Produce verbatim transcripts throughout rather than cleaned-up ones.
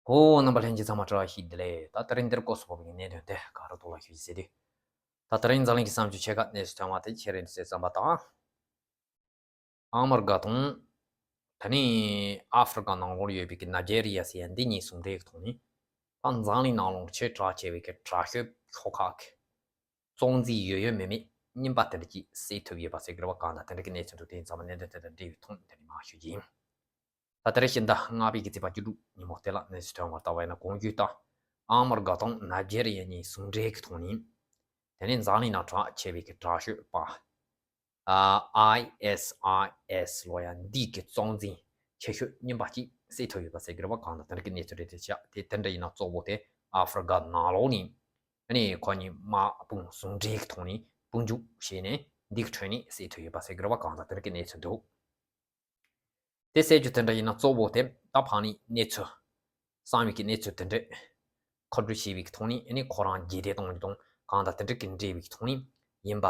ཨོ། རྣམ་པ་ལྷན་རྒྱས་ཚང་མ་བཀྲ་ཤིས་བདེ་ལེགས། ད་དེ་རིང་འདིར་སྐོར་སུ་བབས་པའི་གནད་དོན་དེ་ག་རེ་ཐོག་ལ་ཞུ་ཞིག་ཟེར་དུས། ད་དེ་རིང་འཛམ་གླིང་གི་བསམ་བློ་ཆེ་ཁག་གནས་སུ་ཐོན་པ་དེ་ཁྱེད་རང་ཚོས་གསན་པ་དང་། ཨ་མི་རི་ཀ་དང་། ད་ནི་ཨ་ཧྥེ་རི་ཀ་ནང་ལོགས་ཡོད་པའི་གི་ནཱི་ཇེ་རི་ཡ་ཟེར་ཡ་འདི་གཉིས་ཟུང་འབྲེལ་གྱི་ཐོག་ནས། ད་འཛམ་གླིང་ནང་ལོགས་ཆེས་གྲགས་ཆེ་བའི་གི་དྲག་ཤོས་ཤོག་ཁག་གི་གཙོ་འཛིན་ཡོད་ཡོད་མེད་མེད་རྙིང་པ་དེ་འདྲ་ཅིག་བསད་ཐུབ་ཡོད་པ་ཟེར་གི་རེད་པ། གང་ལྟར་དེ་འདྲ་གི་གནས་ཚུལ་འདུག་དེ་ཡིན་ཙང་མ་གནད་དོན་དེ་དང་འབྲེལ་བའི་ཐོག་ནས་དེ་ནས་མར་ཞུ་རྒྱུ་ཡིན། ད་ད་རེས་ཕྱི་ཟླ་ལྔ་པའི་གི་ཚེས་པ་བཅུ་དྲུག་ཉིན་མོ་དེ་ལ་གནས་ཚུལ་ཐོན་བར་བལྟ་བ་ཡིན་ན། གོང་ཞུས་ལྟར་ཨ་མི་རི་ཀ་དང་ནཱི་ཇེ་རི་ཡ་གཉིས་ཟུང་འབྲེལ་གྱི་ཐོག་ནས། དེ་ནས་འཛམ་གླིང་ནང་གྲགས་ཆེ་བའི་གི་དྲག་ཤོས་པ། ཨ་ཨའི་ཨེས་ཨའི་ཨེས་ལབ་ཡ་འདི་གི་གཙོ་འཛིན་ཆེ་ཤོས་རྙིང་པ་གཅིག་བསད་ཐུབ་ཡོད་པ་ཟེར་གི་རེད་པ། གང་ལྟར་དེ་འདྲ་གི་གནས་ཚུལ་རེད་དེ། བྱས་དེ་དེ་འདྲ་ཡིན་ན་གཙོ་བོ་དེ་ཨ་ཧྥེ་རི་ཀ་ནང་ལོགས་ནས། ཨ་ནི་ཁོ་གཉིས་དམག་དཔུང་ཟུང་འབྲེལ་གྱི་ཐོག་ནས་དཔུང་འཇུག་བྱས་ནས་འདི་གི་ཁྲོད་ནས་བསད་ཐུབ་ཡོད་པ་ཟེར་གི་རེད་པ། གང་ལྟར་དེ་འདྲ་གི་གནས་ཚུལ་འདུག་དེ་བསད་རྒྱུ་དེ་འདྲ་ཡིན་ན་གཙོ་བོ་དེ་ད་ཕར་ནས་གནས་ཚུལ་གསང་བའི་གི་གནས་ཚུལ་དེ་འདྲ་མཁོ་སྤྲོད་བྱས་པའི་གི་ཐོག་ནས། ཨ་ནི་ཁོ་རང་རྗེས་འདེད་གཏོང་རྒྱུ་དང་གང་ལྟར་དེ་འདྲ་གི་འབྲེལ་བའི་གི་ཐོག་ནས་ཡིན་པ།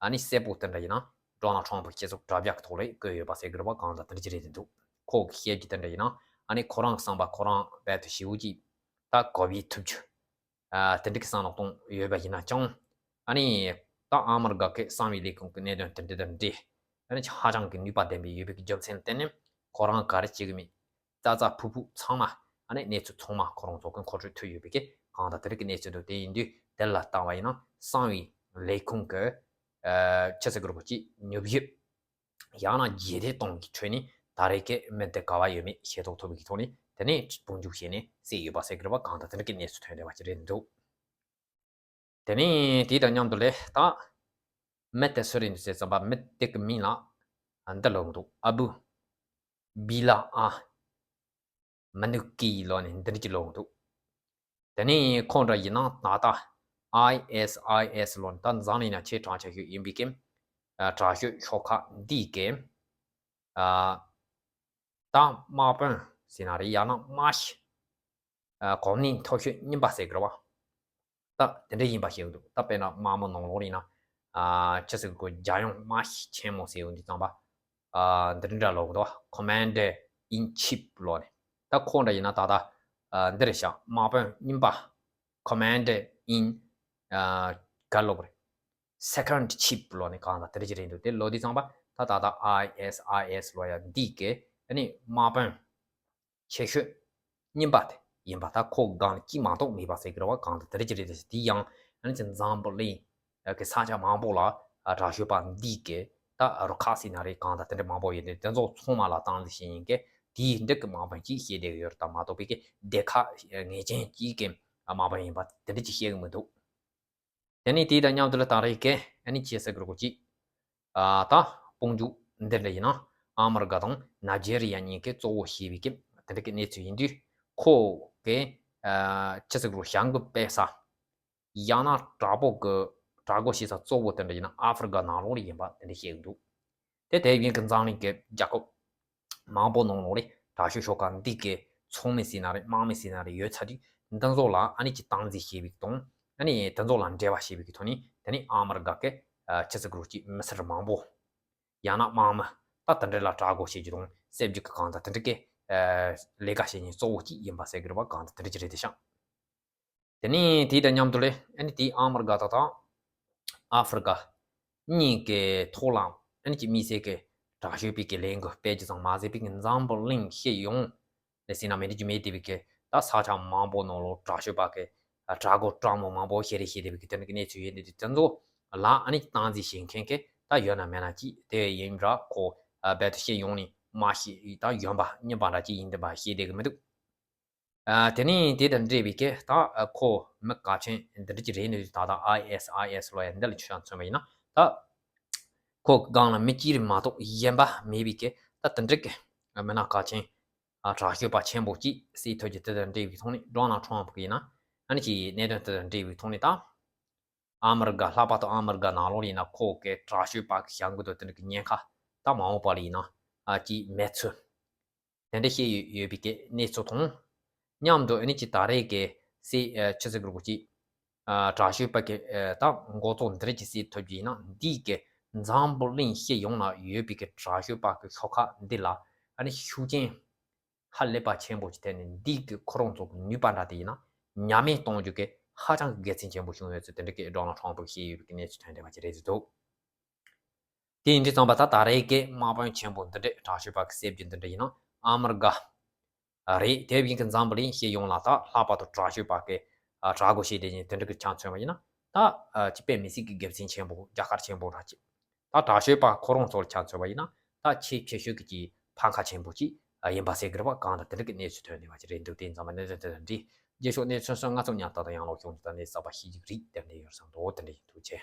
ཨ་ནི་གསལ་པོ་དེ་འདྲ་ཡིན་ན་ཌོ་ནལ་ཊམ་ཕི་སྤྱི་ཚོགས་དྲ་རྒྱ་གི་ཐོག་ལ་བཀོད་ཡོད་པ་ཟེར་གི་རེད་པ། གང་ལྟར་དེ་འདྲ་ཅིག་རེད་དེ་འདུག་ཁོ་གི་བཤད་རྒྱུ་དེ་འདྲ་ཡིན་ན། ཨ་ནི་ཁོ་རང་གི་བསམ་པ་ཁོ་རང་རྦད་དེ་ཞེ་པོ་ཅིག་ད་གོ་བརྡ་ཐུབ་རྒྱུ། ཨ་དེ་འདྲ་གི་བསམ་བློ་གཏོང་ཡོད་པ་ཡིན་ན་ཀྱང་། ཨ་ནི་ད་ཨ་མི་རི་ཀ་གི་གསང་བའི་ལས་ཁུངས་ཀྱི་གནད་དོན་དེ་འདྲ་དང་འབྲེལ། ཨ་ནི་ཧ་ཅང་གི་ནུས་པ་ལྡན་པའི་ཡོད་པའི་གི་རྒྱུ་མཚན་ལ་བརྟེན་ནས་ཁོ་རང་ག་རེ་བྱེད་གི་མིན། རྩ་རྩ་ཕུད་ཕུད་ཚང་མ། ཨ་ནི་གནས་ཚུལ་ཚང་མ་ཁོ་རང་ཚོ་གི་མཁོ་སྤྲོད་ཐུབ་ཡོད་པའི་གི་གང་ལྟར་དེ་འདྲ་གི་གནས་ཚུལ་འདུག་དེ་ཡིན་དུས་དེ་ལ་བལྟ་བ་ཡིན་ན་གསང་བའི་ལས་ཁུངས་ཀྱི་ཨ་ཆི་ཟེར་གི་རེད་པ། ཅིག་ཉོབ་ཡིབ། ཡང་ན་རྗེས་འདེད་གཏོང་གི་ཁྲོད་ནས་ད་རེས་ཀྱི་མི་དེ་ག་བ་ཡོད་མེད་ཤེས་རྟོགས་ཐུབ་པའི་གི་ཐོག་ནས་དེ་ནས་དཔུང་འཇུག་བྱས་ནས་བསད་ཡོད་པ་ཟེར་གི་རེད་པ། གང་ལྟར་དེ་འདྲ་གི་གནས་ཚུལ་ཐོན་བསྡད་པ་ཅིག་རེད་འདུག་དེ་ནས་དེ་དང་མཉམ་དུ་ལས་ད་མི་དེ་སུ་རེད་འདུག་ཟེར་ཙམ་པ། མི་དེ་གི་མིང་ལ་འདི་ལབ་འདུག་ཨ་བུ་བི་ལ་ཨ་མ་ནུ་ཀི་ལབ་ནས་འདི་འདྲ་ཅིག་ལབ་འདུག་དེ་ནས་ཁོང་འདྲ་ཡིན་ན་ད་ལྟ་ཨའི་ཨེས་ཨའི་ཨེས་ལབ་ནས་ད་འཛམ་གླིང་ན་ཆེས་གྲགས་ཆེ་ཤོས་ཡིན་པའི་གི་ཨ་དྲག་ཤོས་ཤོག་ཁག་འདི་གི་ཨ་ད་དམག་དཔོན་ཟེར་ན་རེད། ཡང་ན་དམག་སྤྱི་ཨ་གོ་གནས་མཐོ་ཤོས་རྙིང་པ་ཟེར་གི་རེད་པ། ད་དེ་འདྲ་ཡིན་པ་ཤེས་གི་འདུག་ད་དཔེར་ན་དམག་མི་ནང་ལོགས་ཡིན་ན། ཨ་ཆི་ཟེར་གི་རྒྱལ་ཡོངས་དམག་སྤྱི་ཆེན་མོ་ཟེར་ཡོང་དུས་ཙམ་པ། ཨ་འདི་འདྲ་ལབ་གི་འདུག Commander in Chief ལབ་ནས། ད་ཁོ་འདྲ་ཡིན་ན་ད་ལྟ་ཨ་འདི་རེད་ཤག་དམག་དཔོན་རྙིང་པ། Commander in ཨ་ག་ལབ་རེད། Second Chief ལབ་ནས་གང་ལ་དེ་འདྲ་ཅིག་རེད་འདུག་དེ་ལབ་དུས་ཙམ་པ་ད་ད་ལྟ་ཨའི་ཨེས་ཨའི་ཨེས་ལབ་ཡ་འདི་གི་ཨ་ནི་དམག་དཔོན་ཆེ་ཤོས་རྙིང་པ་དེ་ཡིན་པ། ད་ཁོ་སྒང་ལ་གཅིག་མ་གཏོགས་མེད་པ་ཟེར་གི་རེད་པ། གང་ལྟར་དེ་འདྲ་ཅིག་རེད་དེ། དེ་ཡང་ཨ་ནི་ཅིག་འཛམ་བུ་གླིང་གི་ས་ཆ་མང་པོ་ལ་དྲག་ཤོས་པ་འདི་གི་ད་རུ་ཁག་ཟེར་ན་རེད། གང་ལྟར་དེ་འདྲ་མང་པོ་ཡོད་དེ། དེ་ཚོ་ཚང་མ་ལ་སྟངས་འཛིན་བྱེད་མཁན་གི་དེའི་འདི་གི་དམག་དཔོན་གཅིག་བྱས་བསྡད་ཡོད་རེད། ད་མ་གཏོགས་པའི་གི་སྡེ་ཁག་ངེས་ཅན་གཅིག་གི་དམག་དཔོན་ཡིན་པ་དེ་འདྲ་ཅིག་བཤད་གི་མི་འདུག་དེ་ནས་དེ་དང་མཉམ་དུ་ལ་ད་རེས་ཀྱི་ཨ་ནི་ཆི་ཟེར་གི་རེད་པ། ཅིག་ཨ་ད་དཔུང་འཇུག་འདི་འདྲ་ཡིན་ན་ཨ་མི་རི་ཀ་དང་ནཱི་ཇེ་རི་ཡ་གཉིས་ཀྱིས་གཙོ་བོ་བྱས་པའི་གི་དེ་འདྲ་གི་གནས་ཚུལ་ཡིན་དུས། ཁོ་གི་ཨ་ཆི་ཟེར་གི་རེད་པ། བྱ་འགུལ་སྤེལ་ས་ཡང་ན་དྲག་པོ་གི་དྲག་རྒོལ་བྱེད་ས་གཙོ་བོ་དེ་འདྲ་ཡིན་ན་ཨ་ཧྥེ་རི་ཀ་ནང་ལོགས་ལ་ཡིན་པ་དེ་འདྲ་བཤད་གི་འདུག་དེ་དེ་བཞིན་གྱི་འཛམ་གླིང་གི་རྒྱལ་ཁབ་མང་པོ་ནང་ལོགས་ལ་དྲག་ཤོས་ཤོག་ཁག་འདི་གི་ཚོགས་མི་ཟེར་ན་རེད། དམག་མི་ཟེར་ན་རེད། ཡོད་ཚར་དུས་འདི་ཚོ་ལ་ཨ་ནི་ཅིག་སྟངས་འཛིན་བྱེད་པའི་དང་། ཨ་ནི་དེ་ཚོ་ལ་འབྲེལ་བ་བྱེད་པའི་གི་ཐོག་ནས་དེ་ནི་ཨ་མི་རི་ཀ་གི་ཨ་ཆི་ཟེར་གི་རེད་པ། ཅིག་མི་སེར་མང་པོ་ཡང་ན་དམག་མི་ད་དེ་འདྲ་ལ་དྲག་རྒོལ་བྱེད་རྒྱུ་དང་བསད་རྒྱུ་གི་གང་ལྟར་དེ་འདྲ་གི་ཨ་ལས་ཀ་བྱེད་མཁན་གཙོ་བོ་གཅིག་ཡིན་པ་ཟེར་གི་རེད་པ། གང་ལྟར་དེ་འདྲ་ཅིག་རེད་དེ་ཤག་དེ་ནས་དེ་དང་མཉམ་དུ་ལས་ཨ་ནི་དེ་ཨ་མི་རི་ཀ་དང་དང་ཨ་ཧྥེ་རི་ཀ་གཉིས་ཀྱི་ཐོག་ལ་ཨ་ནི་ཅིག་དམིགས་བསལ་གྱི་དྲག་ཤོས་པའི་གི་ལས་འགུལ་སྤེལ་རྒྱུ་ཙམ་མ་ཟད་པའི་གི་འཛམ་བུ་གླིང་སྤྱི་ཡོངས་ལ་ཟེར་ན་མི་འདྲ་རྒྱུ་མེད་དེ་བའི་གི་ད་ས་ཆ་མང་པོ་ནང་ལོགས་དྲག་ཤོས་པ་གི་དྲག་རྒོལ་དྲག་མོ་མང་པོ་བྱེད་རེས་བྱེད་བསྡད་པའི་གི་དེ་འདྲ་གི་གནས་ཚུལ་ཡོད་འདུག་དེ་ཚོ་ལ་ཨ་ནི་སྟངས་འཛིན་བྱེད་མཁན་གི་ད་ཡོད་ན་མེད་ན་ཅིག་དེ་ཡིན་ར་ཁོ་རྦད་དེ་སྤྱི་ཡོངས་ནས་མ་ཤེས་ད་ཡོན་པ་རྙིང་པ་འདྲ་ཅིག་ཡིན་བསྡད་པ་ཤེས་བསྡད་གི་མི་འདུག་ཨ་དེ་ནས་དེ་དང་འབྲེལ་བའི་གི་ད་ཨ་ཁོ་མི་གལ་ཆེན་འདི་འདྲ་ཅིག་རེད་ནི། ད་ལྟ་ཨའི་ཨེས་ཨའི་ཨེས་ལབ་ཡ་འདི་ལ་ཆ་མཚོན་པ་ཡིན་ན། ད་ཁོ་སྒང་ལ་མི་གཅིག་རེད་མ་གཏོགས་གཞན་པ་མེད་པའི་གི་ད་དེ་འདྲ་གི་མི་སྣ་གལ་ཆེན་ཨ་དྲག་ཤོས་པ་ཆེན་པོ་གཅིག་བསད་ཐུབ་རྒྱུ་དེ་དང་འབྲེལ་བའི་ཐོག་ནས་ཌོ་ནལ་ཊམ་ཕི་གི་ཡིན་ན་ཨ་ནི་ཅིག་གནད་དོན་དེ་དང་འབྲེལ་བའི་ཐོག་ནས་ད་ཨ་མི་རི་ཀ་ལྷག་པར་དུ་ཨ་མི་རི་ཀ་ནང་ལོགས་ཡིན་ན་ཁོ་གི་དྲག་ཤོས་པ་གི་བྱ་འགུལ་དང་དེ་འདྲ་གི་ཉེན་ཁ་ད་མ་འོངས་པ་ལ་ཡིན་ན་ཨ་ཅིག་མེད་ཚུལ། དེ་འདྲ་བཤད་ཡོད་ཡོད་པའི་གི་གནས་ཚུལ་དང་། མཉམ་དུ་ཨ་ནི་ཅིག་ད་རེས་ཀྱི་སྲིད་ཨ་ཆི་ཟེར་གི་རེད་པ། ཅིག་ཨ་དྲག་ཤོས་པ་གི་ཨ་ད་འགོ་གཙོ་འདི་རིགས་ཀྱི་སྲིད་ཐོབ་རྒྱུ་ཡིན་ན་འདིས་ཀྱི་འཛམ་བུ་གླིང་སྤྱི་ཡོངས་ལ་ཡོད་པའི་གི་དྲག་ཤོས་པ་གི་ཤོག་ཁག་འདི་ལ་ཨ་ནི་ཤུགས་རྐྱེན་ ཧ་ལས་པ་ཆེན་པོ་ཅིག་ཐེབས་ནས་འདི་གི་ཁོ་རང་ཚོ་གི་ནུས་པ་འདྲ་དེ་ཡིན་ན་ཉམས་ལེན་གཏོང་རྒྱུ་གི་ཧ་ཅང་གི་དགེ་མཚན་ཆེན་པོ་བྱུང་ཡོད་ཚུལ་དེ་འདྲ་གི་ཌོ་ནལ་ཊམ་ཕུ་གིས་བཤད་ཡོད་པའི་གནས་ཚུལ་ཐོན་བསྡད་པ་ཅིག་རེད་འདུག་དེ་ཡིན་དུས་ཙམ་པ་ད་ད་རེས་ཀྱི་དམག་དཔོན་ཆེན་པོ་འདི་འདྲས་དྲག་ཤོས་པ་གི་གསེབ་རྒྱུ་འདི་འདྲ་ཡིན་ན་ཨ་མི་རི་ཀ་རེད། དེ་བཞིན་གྱི་འཛམ་བུ་གླིང་སྤྱི་ཡོངས་ལ་ད་ལྷག་པར་དུ་དྲག་ཤོས་པ་གི་ཨ་དྲག་གོ་ཤེས་དེ་བཞིན་དེ་འདྲ་གི་ཆ་མཚོན་པ་ཡིན་ན་ད་ཨ་ཅི་དཔེ་མི་སྲིད་ཀྱི་དགེ་མཚན་ཆེན་པོ་རྒྱལ་ཁ་ཆེན་པོ་ར་ཅིག་ད་དྲག་ཤོས་པ་ཁོ་རང་ཚོ་ལ་ཆ་མཚོན་པ་ཡིན་ན་ད་ཆེས་ཆེ་ཤོས་ཀྱི་ཕན་ཁ་ཆེན་པོ་ཅིག་ཡིན་པ་ཟེར་གི་རེད་པ། གང་ལྟར་དེ་འདྲ་གི་གནས་ཚུལ་ཐོན་བསྡད་པ་ཅིག་རེད་འདུག་དེ་ཙམ་པ་གནས་ཚུལ་དེ་དང་འབྲེལ་རྗེས་ཕྱོགས་གནས་ཚུལ་སོགས་ང་ཚོ་ཉར་ཐག་དང་ཡང་ལོག་བྱུང་དུས་ད་གནས་ཚུལ་གསར་པ་ཤེས་རྒྱུ་རིགས་དེ་འདྲ་ཡོད་བསམ་འདུག་དེ་འདྲ་ཡིན། ཐུགས་རྗེ་ཆེ།